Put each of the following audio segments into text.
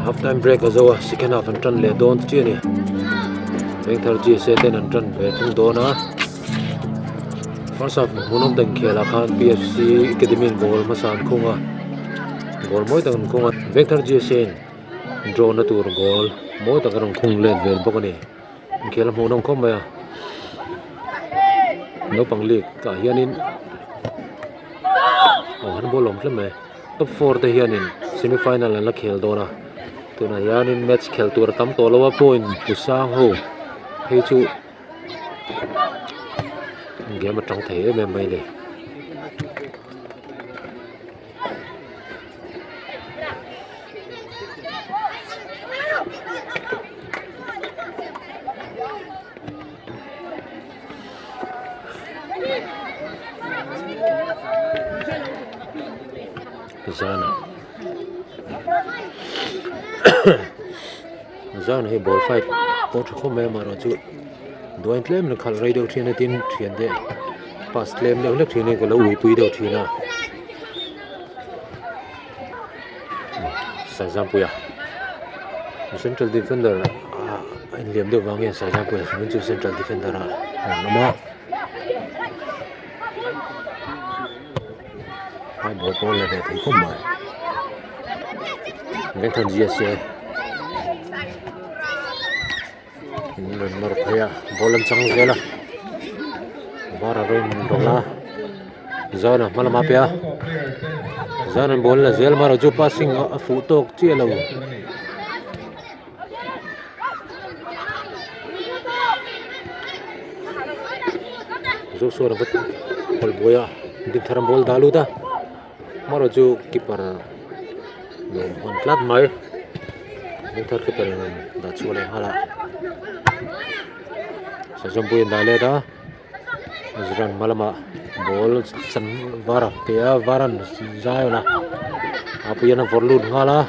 Half time break a zo a, second half an tan leh dawn chi a ni. Vengthar GSA ten an tan ve thung dawn a. First half hmunawm tak inkhelah khan PFC Academy in goal hmasa an khung a, goal mawi tak an khung a. Vengthar GSA in draw na tur goal mawi tak a rawn khung let vel bawk a ni. Inkhel a hmuhnawm khawp mai a, naupang league ah hianin aw handball a awm tlem mai top four te hianin semi final an la khel dawn a tunah hianin match khel tur a tam tawh lo a point bu sang ho phei chu game atang thei em em mai a ni. Zana Zana hi ball fight pawh tha khawp mai amaherawhchu duain tlem in khalh rei deuh thin a tin thiante pass tlem deuh hlek thin in ka lo uipui deuh thin a. Saizampuia central defender ah a inliam deuh vang hian Saizampuia chuan chu central defender ah a rawn awm a high ball pawh a la ve thei khawp mai Vengthan G_S_A in rawn nawr phei a ball an chang zel a var a rawn rawlh a Zana hma lamah a pe a Zana ball la zel amaherawh chu passing a fuh tawk chiah lo. Joshua a va hawlh buai a Dinthar ball dah lut a amaherawh chu keeper nuam hawn tlat mai Dinthar keeper in rawn dah chhuah leh nghal a Sazawmpui an dah let a. Zran hma lamah ball chan var a pe a var an zai a a pui hian a vawrh lut nghal a.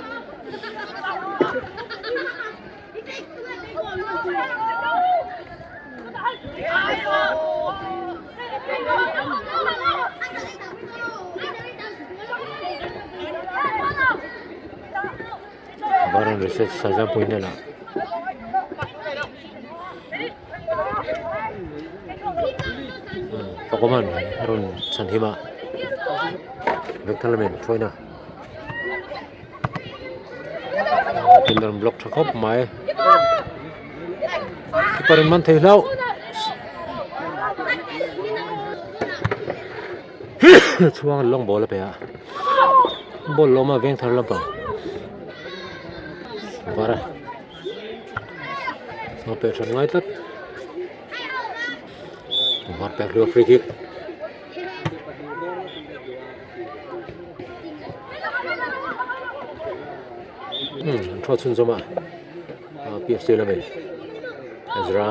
Var an reset Saizampuii hnenah. Pakawman a rawn chhan him a Vengthar lamin hruaina defender an block tha khawp mai keeper in man thei hlauh chhuang long ball a pe a ball lawm a Vengthar lampang var a. A peh than ngai tlat var pek hlua free kick an thua chhun zawm a PFC lamin Ezra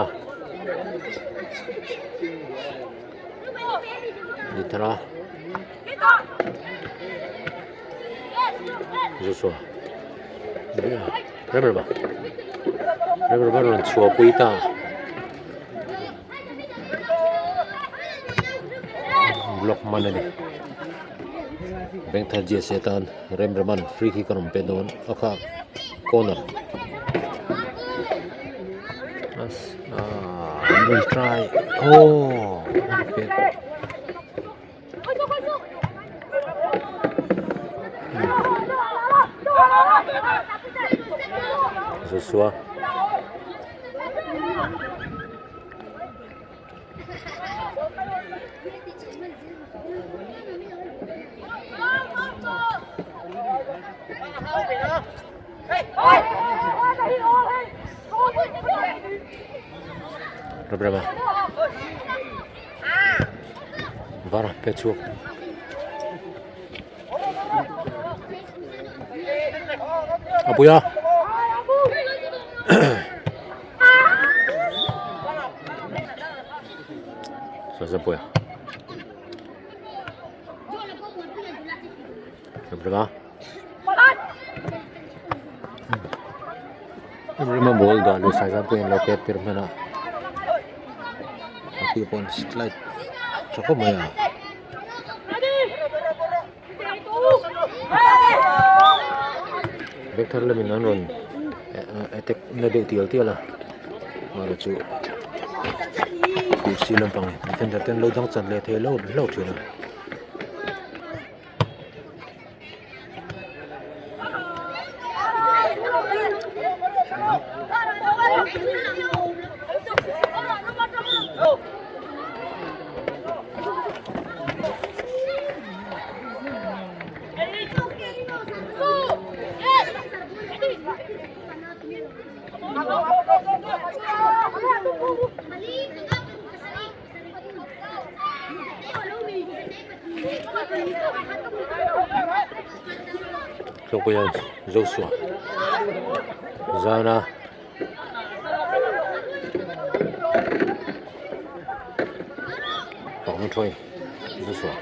Nithara Joshua Remrema Remrema rawn chhuah pui ta block man a ni Vengthar G_S_A tan Remrema'n free kick a rawn pe dawn a kha corner ah an rawn try aww an pet. Joshua Remrema var a pe chhuak a pui a saw pui a Remrema ball dah leh Saizampuii an lo pet tir hman a a piah pawh an slide tha khawp mai a. Vengthar lamin an rawn attack na deuh tial tial a mahni chu PFC lampang defender te an lo dang chan leh thei lo hlauh thin a. Tlawngpuia Joshua zana pakhat thawi Joshua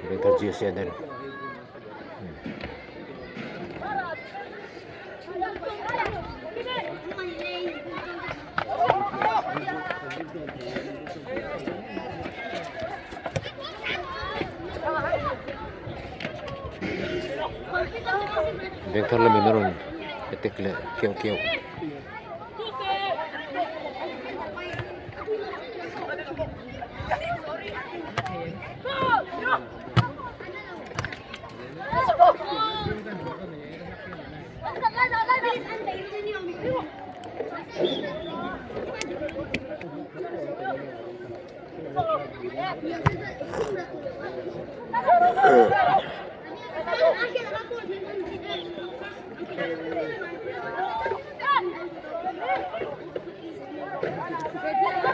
Vengthar GSA nen. Vengthar lamin a rawn attack leh keuh keuh.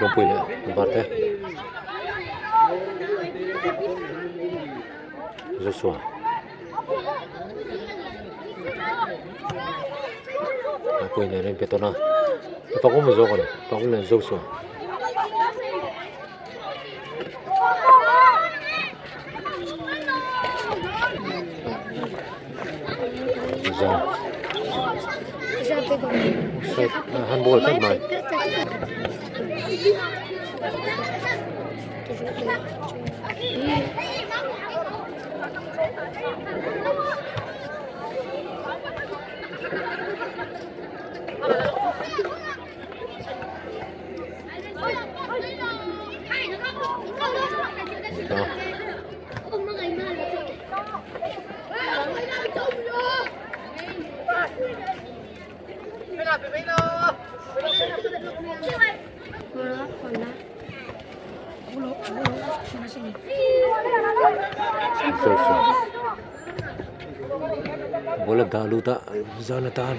Lawngpui leh Varte Joshua Lawngpui nen an inpe tawn a a fak awm zawk a ni fak awm leh Joshua. Handball tlat mai. Bola dah lut a zan atan.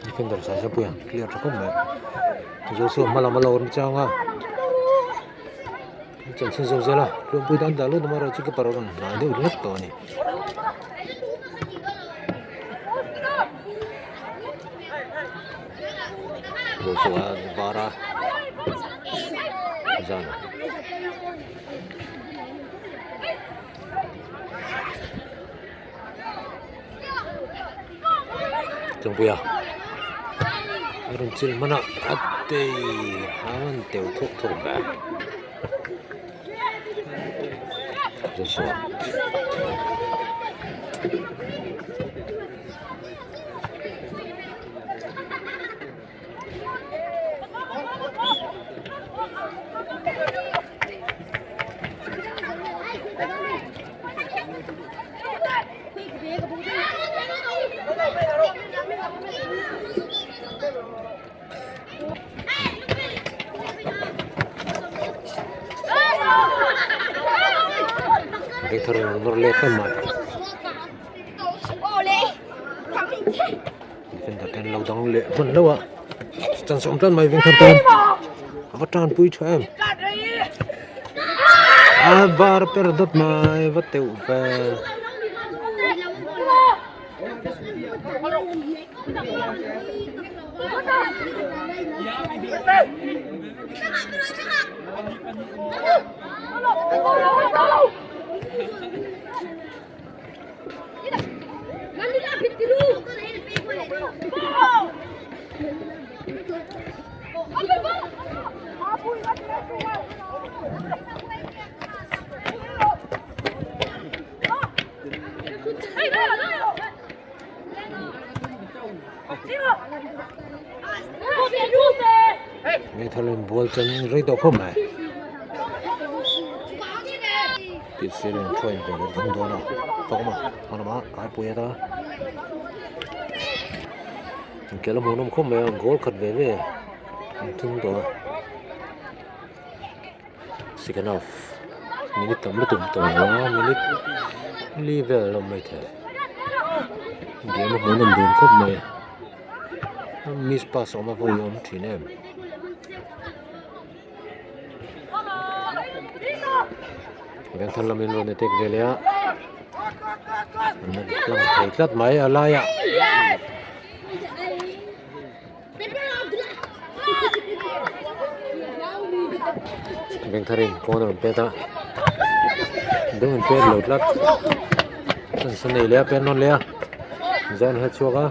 Defender Saizawpuia clear tha khawp mai Joshua hma lam a lo awm chang a chanchin zawk zel a tluangpui tan dah lut amaherawh chu keeper a rawn hnai deuh hlek tawh a ni. Joshua var a zan. Tlangpuia a rawn chil hman a a tei a rawn teu thawk thawk ve Joshua. Vengthar in an nawr let em mai. Defender ten lo dang leh hman hlauh a chance awm tlat mai Vengthar tan a va tan pui tha em a bar per dawt mai va teuh ve. Ngei ball chan rei tawh khawp mai tih sir in thuain ve leh thung dawn a fawk a hma lamah ai pui ata inkhel a hmuhnawm khawp mai a goal khat ve ve an thung tawh a second half minute tam lutuk tawh lo a minute li vel a lawm maithei game a hmuhnawm dun khawp mai miss pass a awm a vawi awm thin em. Vengthar lamin rawn attack ve leh a an lang thei tlat mai a laiah. Vengtharin corner an pet a ding an pet lo tlat chance a nei leh a pet nawn leh a zawn a chhuak a.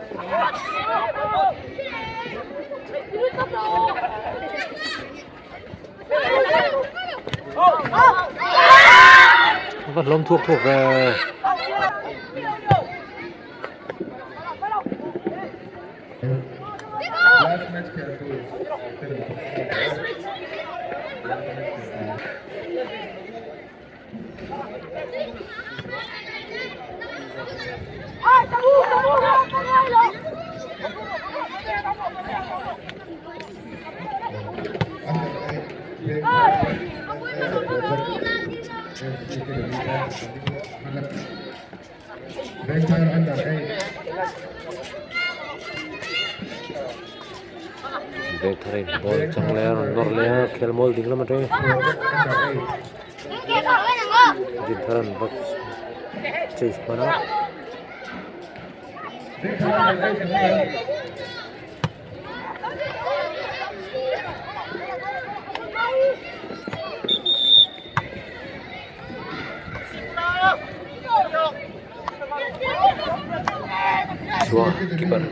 Va hlawm thuak thuak ve. Vengtharin ball chang leh a rawn nawr leh a khelmual ding lam atangin Dinthar an va chase hman a. Chua keeper.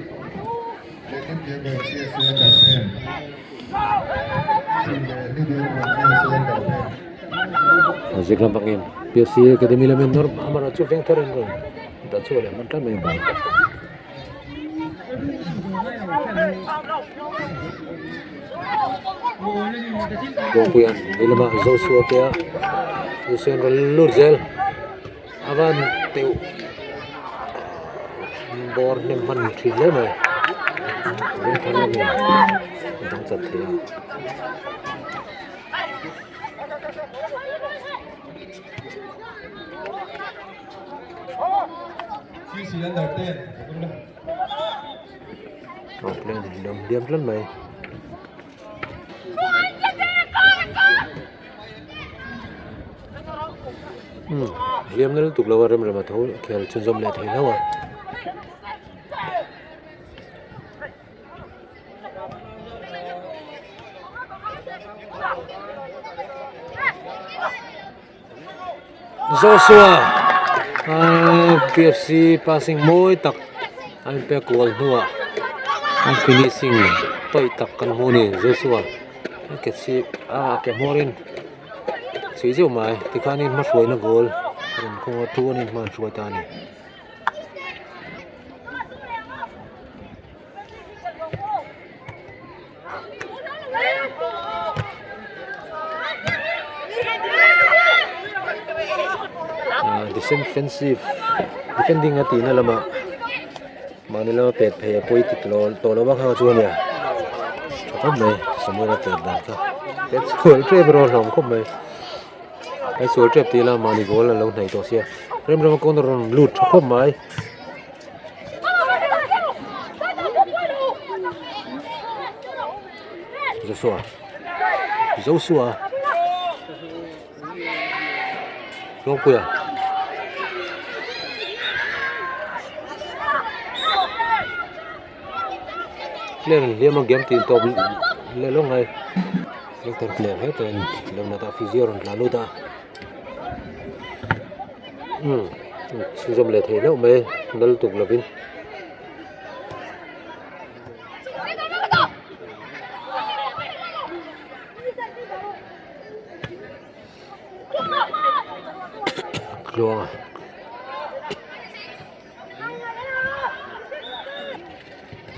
Zik lampangin PFC Academy lamin nawr amarawh chu veng thar in rawn dah chhuah leh hman tlat mai a ball. Kawngpuia'n ni lama Joshua te a Joshua an rawn lut zel a van teuh bawr hnem hman thin hle mai ring thar lamin a dang chat thei a. Liam tlat mai. Hliam na lutuk lo a rem rem a tho khel chhunzawm leh thei hlauh a. Joshua ahh P F C passing mawi tak a inpe kual hnuah an finishing paih tak kan hmu a ni Joshua a ke chhip a ke hmawrin chhui zeuh mai tikhanin hmahruaina goal a rawn khawng a thu anin hma an hruai ta a ni. Defensive defending a tihna lamah mahni lama pet phei a pawi ti tawh lo vak ang chu a nia tha khawp mai Samuel a pet dan kha pet chhual tep erawh a hlawm khawp mai. Kan sual tep tih ila mahni goal an lo hnaih tawh sia. Remrema corner rawn lut tha khawp mai. Joshua Joshua Tlawngpuia Player an hliam a game tih tawp leh lawk ngai Doctor player hle tawh a ni Leonard-a physio rawn tlan lut a umm chhunzawm leh thei hlauh mai nal tuk lovin. Tluanga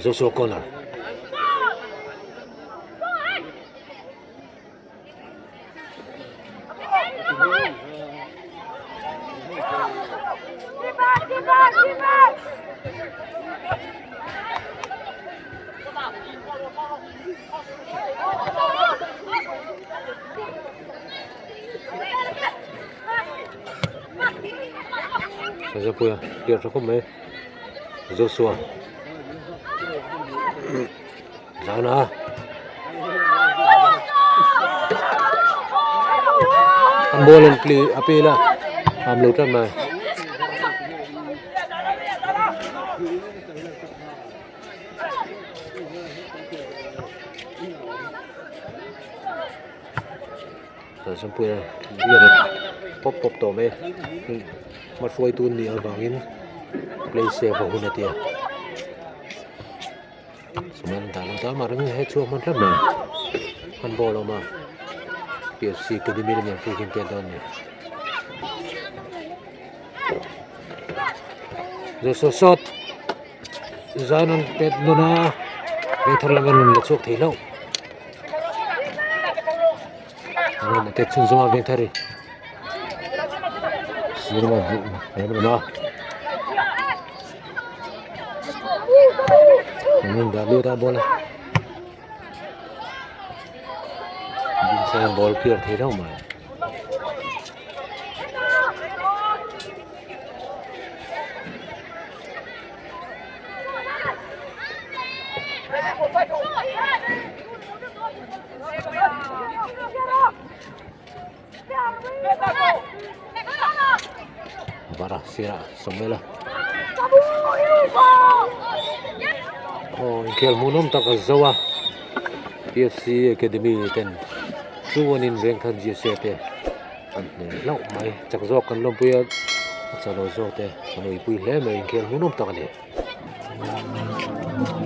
Joshua corner. Zapuia clear tha khawp mai Joshua Zana an ball an pli a pel a am lo tlat mai. Zosangpuia biak pawp pawp tawh mai hma hruaitu an nih avangin play safe a hun a tia chuan an dah lo ta mah reng he chhuak hman tlat mai handball a awm a P F C academy lamah free kick an pek dawn a ni. Joshua shot Zan an pet nawn a vengthar lam an rawn la chhuak thei hlauh an rawn attack chhun zawng a vengthar in sir lamah an rawn a an rawn dah lut a ball a Dinsanga ball clear thei hlauh mai. Bara sirah Samuela aw inkhel hmuhnawm tak a zo a P F C Academy ten chuanin Vengthar G S A te an hne hlauh mai chak zawk kan lawmpui a a chalo zawk te kan uipui hle mai inkhel hmuhnawm tak a ni.